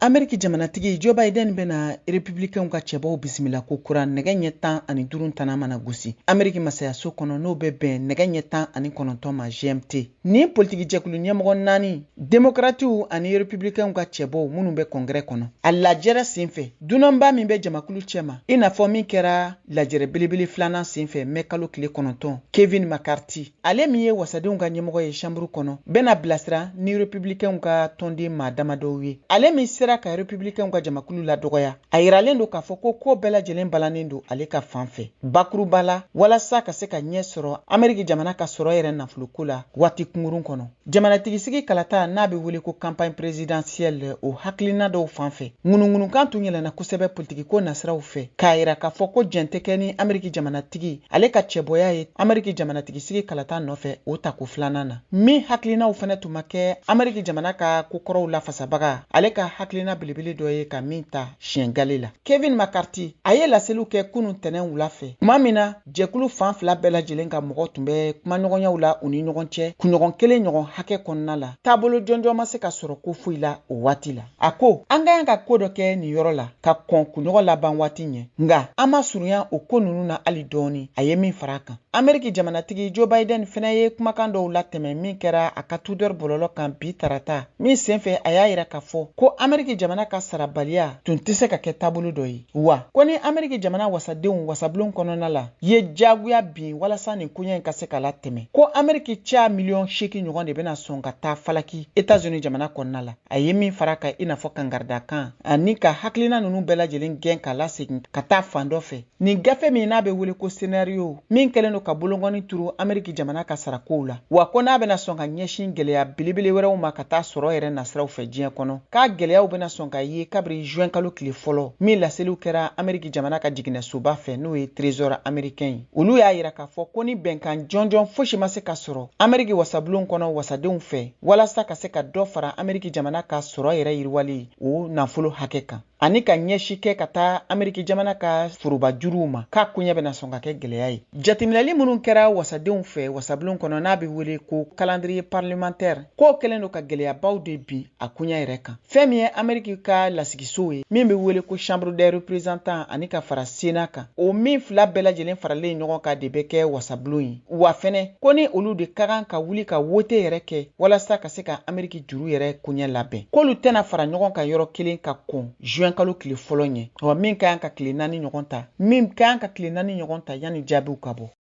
Ameriki jamanatigi Joe Biden bɛna Republicainw ka cɛbɔw bisimila ko kura nɛgɛ ɲɛ 15 tana mana gosi Ameriki masayaso kɔnɔ, n'o bɛ bɛn nɛgɛ ɲɛ 19 ma GMT. Nin politiki jɛkulu ɲɛmɔgɔ naani, Demokratiw ani Republicainw ka cɛbɔw minnu bɛ Kɔngrɛ kɔnɔ, a lajɛrɛ senfɛ, dunanba min bɛ jamakulu cɛma, i n'a fɔ min kɛra lajɛrɛ belebele filanan senfɛ mɛ kalo tile 9, Kevin McCarthy, ale min ye wasadenw ka ɲɛmɔgɔ ye chambre kɔnɔ, bɛna bilasira ni Republicainw ka tɔnden maa damadɔw ye. Ale min sera ka Republicainw ka jamakulu ladɔgɔya, a yiralen don k'a fɔ ko ko bɛɛ lajɛlen balannen don ale ka fan fɛ bakuruba la, walasa ka se ka ɲɛ sɔrɔ Ameriki jamana ka sɔrɔ yɛrɛ nafoloko la waati kunkurun kɔnɔ. Jamanatigisigi kalata n'a bɛ wele ko campagne présidentielle, o hakilina dɔw fan fɛ, ŋunuŋunukan tun yɛlɛnna kosɛbɛ politikiko nasiraw fɛ, k'a yira k'a fɔ ko jɛn tɛ kɛ ni Ameriki jamanatigi ale ka cɛbɔya ye Ameriki jamanatigisigi kalata nɔfɛ o tako filanan na. Min hakilinaw fɛnɛ tun ma kɛ Ameriki jamana ka kokɔrɔw lafasabaga ale ka hakilina belebele dɔ ye ka min ta siɲɛ gale la. Kevin McCarthy, a ye laseliw kɛ kunun tɛnɛn wula fɛ, tuma min na jɛkulu fan fila bɛɛ lajɛlen ka mɔgɔ tun bɛ kumaɲɔgɔnyaw la u ni ɲɔgɔn cɛ kunɲɔgɔn kelen ɲɔgɔn hakɛ kɔnɔna la. Taabolo jɔnjɔn ma se ka sɔrɔ ko foyi la o waati la. A ko an ka kan ka ko dɔ kɛ nin yɔrɔ la ka kɔn kunɲɔgɔn laban waati ɲɛ, nka an ma surunya o ko ninnu na hali dɔɔni, a ye min fara a kan. Ameriki jamanatigi Joe Biden fɛnɛ ye kumakan dɔw latɛmɛ min kɛra a ka Twitter bɔlɔlɔ kan bi tarata min senfɛ, a y'a yira k'a fɔ ko Ameriki jamana ka sarabaliya tun tɛ se ka kɛ taabolo dɔ ye, wa ko ni Ameriki jamana wasadenw wasabulon kɔnɔna la ye jagoya bin walasa nin koɲɛ in ka se ka latɛmɛ, ko Ameriki ca miliyɔn 8 ɲɔgɔn de bɛna sɔn ka taa falaki Etats-Unis jamana kɔnɔna la. A ye min fara kan, i n'a fɔ kangaridakan ani ka hakilina ninnu bɛɛ lajɛlen gɛn ka lasegin ka taa fan dɔ fɛ, nin gafe min n'a bɛ wele ko scénario min kɛlen don ka bolonkɔni turu Ameriki jamana ka sarakow la, wa ko n'a bɛna sɔn ka ɲɛsin gɛlɛya belebele wɛrɛw ma ka taa sɔrɔ yɛrɛ nasiraw fɛ diɲɛ kɔnɔ, k'a gɛlɛyaw bɛna sɔn ka ye kabiri juin kalo tile fɔlɔ min laseliw kɛra Ameriki jamana ka jiginɛsoba fɛ, n'o ye Trésor américain ye. Olu y'a yira k'a fɔ ko ni bɛnkan jɔnjɔn fosi ma se ka sɔrɔ Ameriki wasabulon kɔnɔ wasadenw fɛ walasa ka se ka dɔ fara Ameriki jamana ka sɔrɔ yɛrɛ yiriwali o nafolo hakɛ kan ani ka ɲɛsi kɛ ka taa Ameriki jamana ka foroba juruw ma, k'a koɲɛ bɛna sɔn ka kɛ gɛlɛya ye. Jateminɛli minnu kɛra wasadenw fɛ wasabulon kɔnɔ n'a bɛ wele ko calendrier parlementaire, k'o kɛlen don ka gɛlɛyabaw de bin a koɲɛ yɛrɛ kan. Fɛn min ye Ameriki ka lasigisow ye min bɛ wele ko Chambre des représentants ani ka fara Sénat kan, o min fila bɛɛ lajɛlen faralen ɲɔgɔn kan de bɛ kɛ wasabulon ye, wa fɛnɛ ko ni olu de ka kan ka wuli ka wote yɛrɛ kɛ walasa ka se ka Ameriki juru yɛrɛ koɲɛ labɛn, k'olu tɛna fara ɲɔgɔn kan yɔrɔ kelen ka kɔn juin kalo tile fɔlɔ ɲɛ, wa min ka kan ka tile 4 ɲɔgɔn ta, min ka kan ka tile 4 ɲɔgɔn ta yanni jaabiw ka bɔ.